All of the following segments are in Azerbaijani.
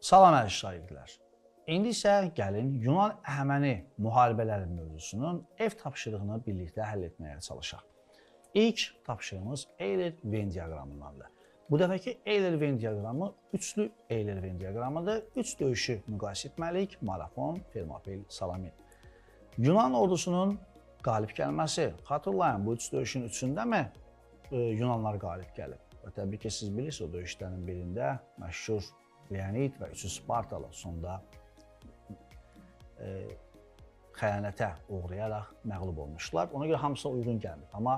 Salam əziz şagirdlər. İndi isə gəlin Yunan-Əhəməni müharibələri mövzusunun ev tapşırığını birlikdə həll etməyə çalışaq. İlk tapşırığımız Euler-Venn diaqramındandır. Bu dəfəki Euler-Venn diaqramı üçlü Euler-Venn diaqramıdır. Üç döyüşü müqayisə etməliyik: Marafon, Fermopil, Salamin. Yunan ordusunun qalib gəlməsi. Xatırlayın, bu üç döyüşün üçündəmi Yunanlar qalib gəlib? Və təbii ki, siz bilirsiniz, o döyüşlərin birində məşhur Leonid və üçü Spartalı sonda xəyanətə uğrayaraq məğlub olmuşlar. Ona görə hamısına uyğun gəlmir. Amma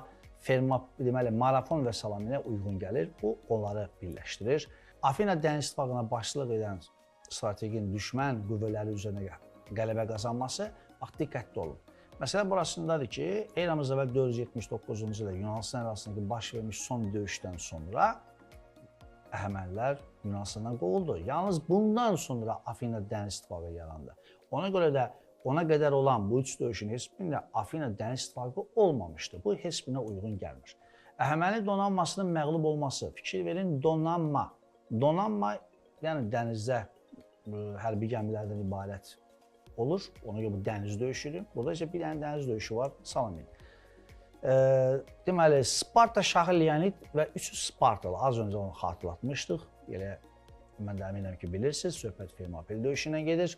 deməli, Marafon və Salaminə uyğun gəlir. Bu, onları birləşdirir. Afina Dəniz İttifaqına başçılıq edən strategin düşmən qüvvələri üzərinə qələbə qazanması. Bax, diqqətli olun. Məsələ burasındadır ki, eramızda əvvəl 479-cu ildə Yunanistan ərazisindəki baş vermiş son döyüşdən sonra Əhəmənilər Yunanistandan qovuldu. Yalnız bundan sonra Afina Dəniz İttifaqı yarandı. Ona görə də ona qədər olan bu üç döyüşün heç birində Afina Dəniz İttifaqı olmamışdı. Bu, heç birinə uyğun gəlmir. Əhəməni donanmasının məğlub olması. Fikir verin, donanma. Donanma, yəni dənizdə hərbi gəmilərdən ibarət olur. Ona görə bu dəniz döyüşüdür. Burada isə bir dənə dəniz döyüşü var, Salamin. Deməli, Sparta şahı Leonid və 300 Spartalı, az öncə onu xatırlatmışdıq. Elə mən də əminəm ki, bilirsiniz, söhbət Fermopil döyüşündən gedir.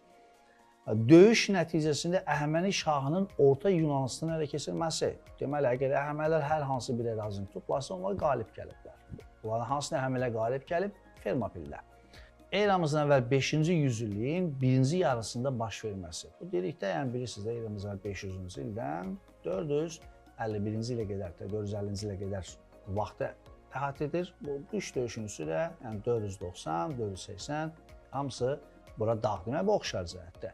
Döyüş nəticəsində Əhəməni şahının Orta Yunanistanı ələ keçirməsi. Deməli, əgər Əhəmənilər hər hansı bir ərazini tutlarsa, onlar qalib gəliblər. Onların hansına Əhəmənilər qalib gəlib? Fermopildə. Eramızdan əvvəl 5-ci yüzilliyin birinci yarısında baş verməsi. Bu dedikdə, yəni bilirsiniz də, eramızdan əvvəl 500-cü ildən 451-ci ilə qədər, 450-ci ilə qədər vaxtı əhatə edir. Bu üç döyüşün üçü də, yəni 490, 480, hamısı bura dağ demək, bu oxşar cəhətdə.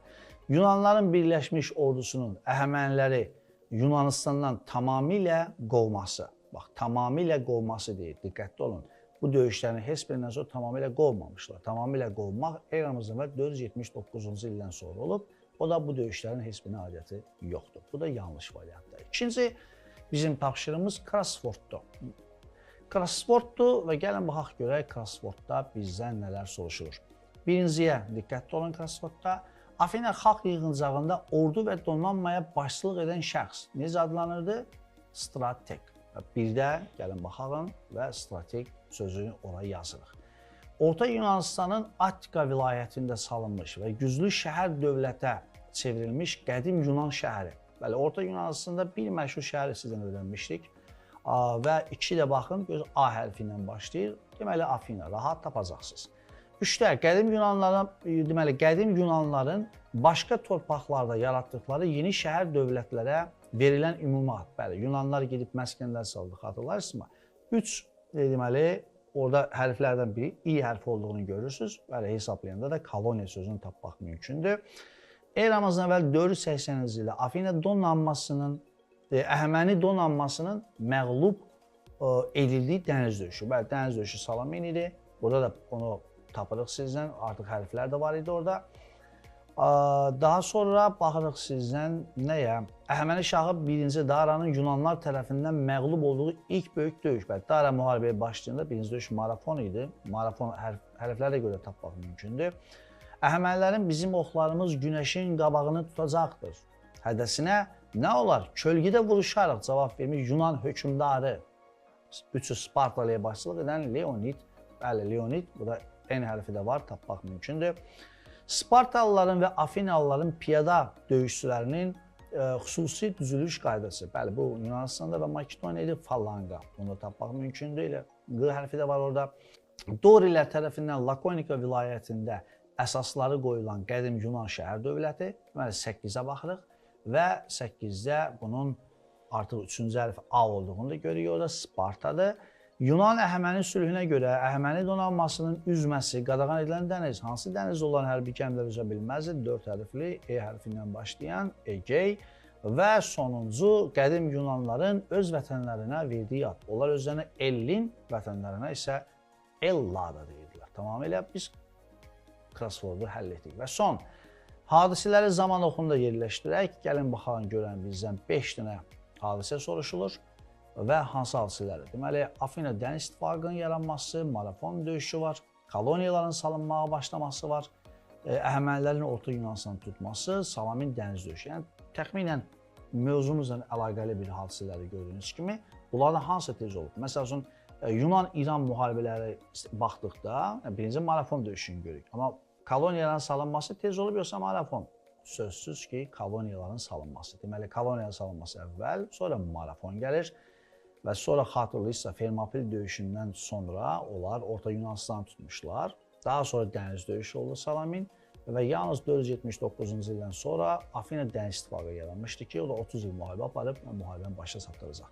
Yunanların birləşmiş ordusunun Əhəməniləri Yunanistandan tamamilə qovması. Bax, tamamilə qovması deyir, diqqətli olun. Bu döyüşlərin heç birindən sonra tamamilə qovmamışlar. Tamamilə qovmaq eramızdan əvvəl 479-cu ildən sonra olub. O da bu döyüşlərin heç birinə aidiyyəti yoxdur. Bu da yanlış variantdır. İkinci bizim tapşırığımız crossworddur. Crossworddur və gəlin baxaq görək crosswordda bizdən nələr soruşulur. Birinciyə diqqətli olun crosswordda. Afina xalq yığıncağında ordu və donanmaya başçılıq edən şəxs necə adlanırdı? Strateg. Bir də gəlin baxalım və strateg sözünü oraya yazırıq. Orta Yunanistanın Attika vilayətində salınmış və güclü şəhər dövlətə çevrilmiş qədim Yunan şəhəri. Bəli, Orta Yunanistanda bir məşhur şəhəri sizdən öyrənmişdik. Və iki də baxın, göz A hərfi ilə başlayır. Deməli, Afina, rahat tapacaqsınız. Üçdə, qədim Yunanların başqa torpaqlarda yaratdıqları yeni şəhər dövlətlərə verilən ümumi ad. Bəli, Yunanlar gedib məskənlər saldı, xatırlarsınızmı? Üç, deməli, orada hərflərdən biri İ hərfi olduğunu görürsünüz. Bəli, hesablayanda da koloniya sözünü tapmaq mümkündür. Eramızdan əvvəl 480-ci ildə Afina donanmasının, Əhəməni donanmasının məğlub edildiyi dəniz döyüşü. Bəli, dəniz döyüşü Salamin idi. Burada da onu tapırıq sizdən, artıq hərflər də var idi orada. Daha sonra baxırıq sizdən nəyə? Əhəməni şahı 1-ci Daranın Yunanlar tərəfindən məğlub olduğu ilk böyük döyüş. Bəli, Dara müharibəyə başlayanda birinci döyüş Marafon idi. Marafon hərflərə görə tapmaq mümkündür. Əhəmənilərin bizim oxlarımız günəşin qabağını tutacaqdır. Hədəsinə nə olar? Kölgədə vuruşaraq cavab vermiş Yunan hökmdarı 300 Spartalıya başçılıq edən Leonid. Bəli, Leonid, burada N hərfi də var, tapmaq mümkündür. Spartalıların və Afinalıların piyada döyüşçülərinin xüsusi düzülüş qaydası. Bəli, bu Yunanistanda və Makedoniya idi, falanga. Bunu da tapmaq mümkündür. Elə Q hərfi də var orada. Dorilər tərəfindən Lakonika vilayətində əsasları qoyulan qədim Yunan şəhər dövləti. Deməli, 8-ə baxırıq və 8-də bunun artıq 3-cü hərf A olduğunu da görürük. Orada Spartadır. Yunan Əhəməni sülhünə görə Əhəməni donanmasının üzməsi qadağan edilən dəniz, hansı dəniz olan hərbi gəmilər üzə bilməzdi? 4 hərfli E hərfi ilə başlayan Egey və sonuncu qədim Yunanların öz vətənlərinə verdiyi ad. Onlar özlərinə Ellin, vətənlərinə isə Ellada deyirdilər. Tamamilə biz crossword'u həll etdik. Və son, hadisələri zaman oxunda yerləşdirək. Gəlin baxalım, görən bizdən 5 dənə hadisə soruşulur. Və hansı hadisələri? Deməli, Afina Dəniz İttifaqının yaranması, Marafon döyüşü var, koloniyaların salınmağa başlaması var. Əhəmənilərin Orta Yunanistanı tutması, Salamin dəniz döyüşü. Yəni təxminən mövzumuzla əlaqəli bir hadisələri gördüyünüz kimi bunlardan hansı tez olub? Məsəl üçün Yunan-İran müharibələri baxdıqda birinci Marafon döyüşünü görürük. Amma koloniyaların salınması tez olub yoxsa Marafon? Sözsüz ki, koloniyaların salınması. Deməli, koloniyaların salınması əvvəl, sonra Marafon gəlir və sonra xatırlayırsa Fermopil döyüşündən sonra onlar Orta Yunanistanı tutmuşlar. Daha sonra dəniz döyüşü oldu Salamin və yalnız 479-cu ildən sonra Afina dəniz ittifaqı yaranmışdı ki, o da 30 il müharibə aparıb və müharibəni başa çatdıracaq.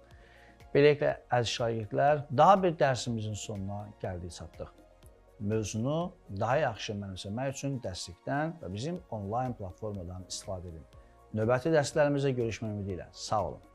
Beləliklə, əziz şagirdlər, daha bir dərsimizin sonuna gəldik, çatdıq. Mövzunu daha yaxşı mənimsəmək üçün dərslikdən və bizim onlayn platformadan istifadə edin. Növbəti dərslərimizdə görüşmək ümidi ilə. Sağ olun.